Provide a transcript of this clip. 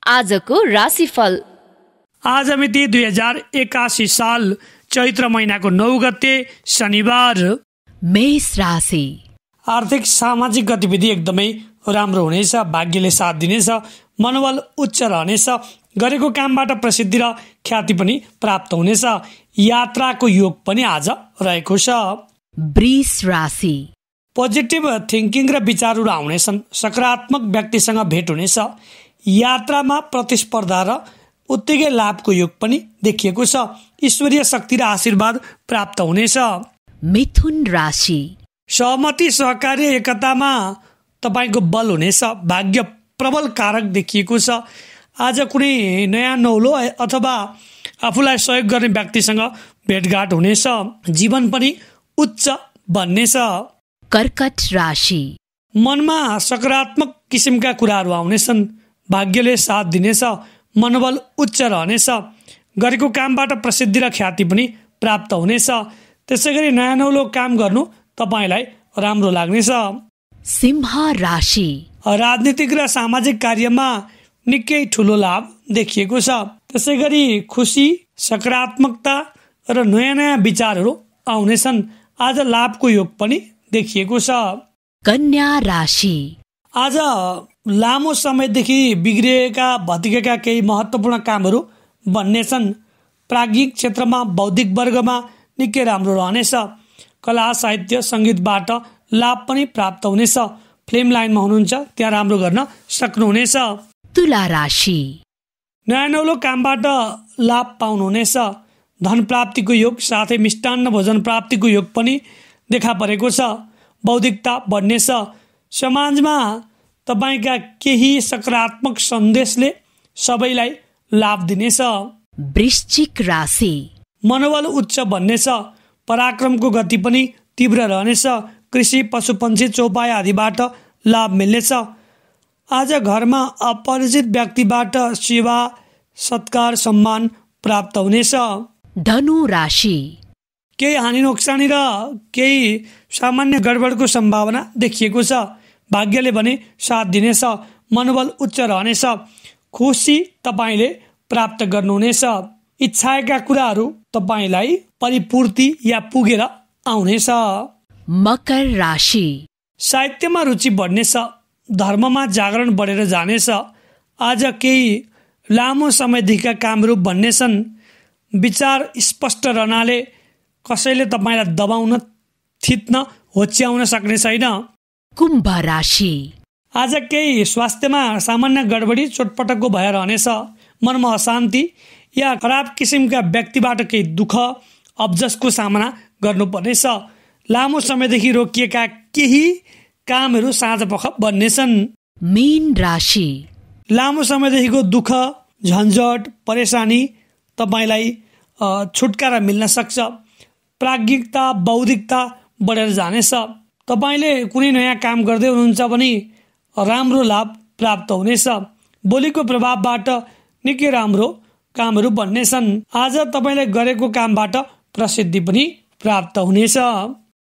आजको राशिफल। आज मिति 2081 साल चैत्र महिनाको 9 गते शनिबार। मेष राशि। आर्थिक सामाजिक गतिविधि एकदमै राम्रो हुनेछ। भाग्यले साथ दिनेछ। मनोबल उच्च रहनेछ। गरेको कामबाट प्रसिद्धि र ख्याति पनि प्राप्त हुनेछ। यात्राको योग पनि आज रहेको छ। वृष राशि। पोजिटिभ थिङ्किङ र विचारहरू आउनेछन्। सकारात्मक व्यक्तिसँग भेट हुनेछ। यात्रामा प्रतिस्पर्धा र उत्तिकै लाभको योग पनि देखिएको छ। ईश्वरीय शक्ति र आशीर्वाद प्राप्त हुनेछ। मिथुन राशि। सहमति सहकार्य एकतामा तपाईँको बल हुनेछ। भाग्य प्रबल कारक देखिएको छ। आज कुनै नयाँ नौलो अथवा आफूलाई सहयोग गर्ने व्यक्तिसँग भेटघाट हुनेछ। जीवन पनि उच्च बन्नेछ। कर्कट राशि। मनमा सकारात्मक किसिमका कुराहरू आउनेछन्। भाग्यले साथ दिनेछ। मनोबल उच्च रहनेछ। गरेको कामबाट प्रसिद्धि र ख्याति पनि प्राप्त हुनेछ। त्यसै गरी नयाँ नौलो काम गर्नु तपाईँलाई राम्रो लाग्नेछ। सिंह राशि। राजनीतिक र सामाजिक कार्यमा निकै ठुलो लाभ देखिएको छ। त्यसै गरी खुसी, सकारात्मकता र नयाँ नयाँ विचारहरू आउनेछन्। आज लाभको योग पनि देखिएको छ। कन्या राशि। आज लामो समयदेखि बिग्रिएका भत्किएका केही महत्त्वपूर्ण कामहरू बन्नेछन्। प्राज्ञिक क्षेत्रमा बौद्धिक वर्गमा निकै राम्रो रहनेछ। कला साहित्य सङ्गीतबाट लाभ पनि प्राप्त हुनेछ। फिल्म लाइनमा हुनुहुन्छ त्यहाँ राम्रो गर्न सक्नुहुनेछ। तुला राशि। नयाँ नौलो कामबाट लाभ पाउनुहुनेछ। धन प्राप्तिको योग साथै मिष्टान्न भोजन प्राप्तिको योग पनि देखा परेको छ। बौद्धिकता बढ्नेछ। समाजमा तपाईँका केही सकारात्मक सन्देशले सबैलाई लाभ दिनेछ। वृश्चिक राशि। मनोबल उच्च बन्नेछ। पराक्रमको गति पनि तीव्र रहनेछ। कृषि पशुपन्छी चौपाई आदिबाट लाभ मिल्नेछ। आज घरमा अपरिचित व्यक्तिबाट सेवा सत्कार सम्मान प्राप्त हुनेछ। धनु राशि। केही हानि नोक्सानी र केही सामान्य गडबडको सम्भावना देखिएको छ। भाग्यले भने साथ दिनेछ। मनोबल उच्च रहनेछ। खुसी तपाईँले प्राप्त गर्नुहुनेछ। इच्छाएका कुराहरू तपाईँलाई परिपूर्ति या पुगेर आउनेछ। मकर राशि। साहित्यमा रुचि बढ्नेछ। धर्ममा जागरण बढेर जानेछ। आज केही लामो समयदेखिका कामहरू बन्नेछन्। विचार स्पष्ट रहनाले कसैले तपाईँलाई दबाउन थिच्न होच्याउन सक्ने छैन। कुम्भ राशि। आज केही स्वास्थ्यमा सामान्य गडबडी चोटपटकको भएर रहनेछ। मनमा अशान्ति या खराब किसिमका व्यक्तिबाट केही दुःख अब्जसको सामना गर्नुपर्नेछ। लामो समयदेखि रोकिएका केही कामहरू साँझपख बन्नेछन्। मीन राशि। लामो समयदेखिको दुःख झन्झट परेशानी तपाईँलाई छुटकारा मिल्न सक्छ। प्राज्ञिकता बौद्धिकता बढेर जानेछ। तपाईँले कुनै नयाँ काम गर्दै हुनुहुन्छ भने राम्रो लाभ प्राप्त हुनेछ। बोलीको प्रभावबाट निकै राम्रो कामहरू बन्नेछन्। आज तपाईँले गरेको कामबाट प्रसिद्धि पनि प्राप्त हुनेछ।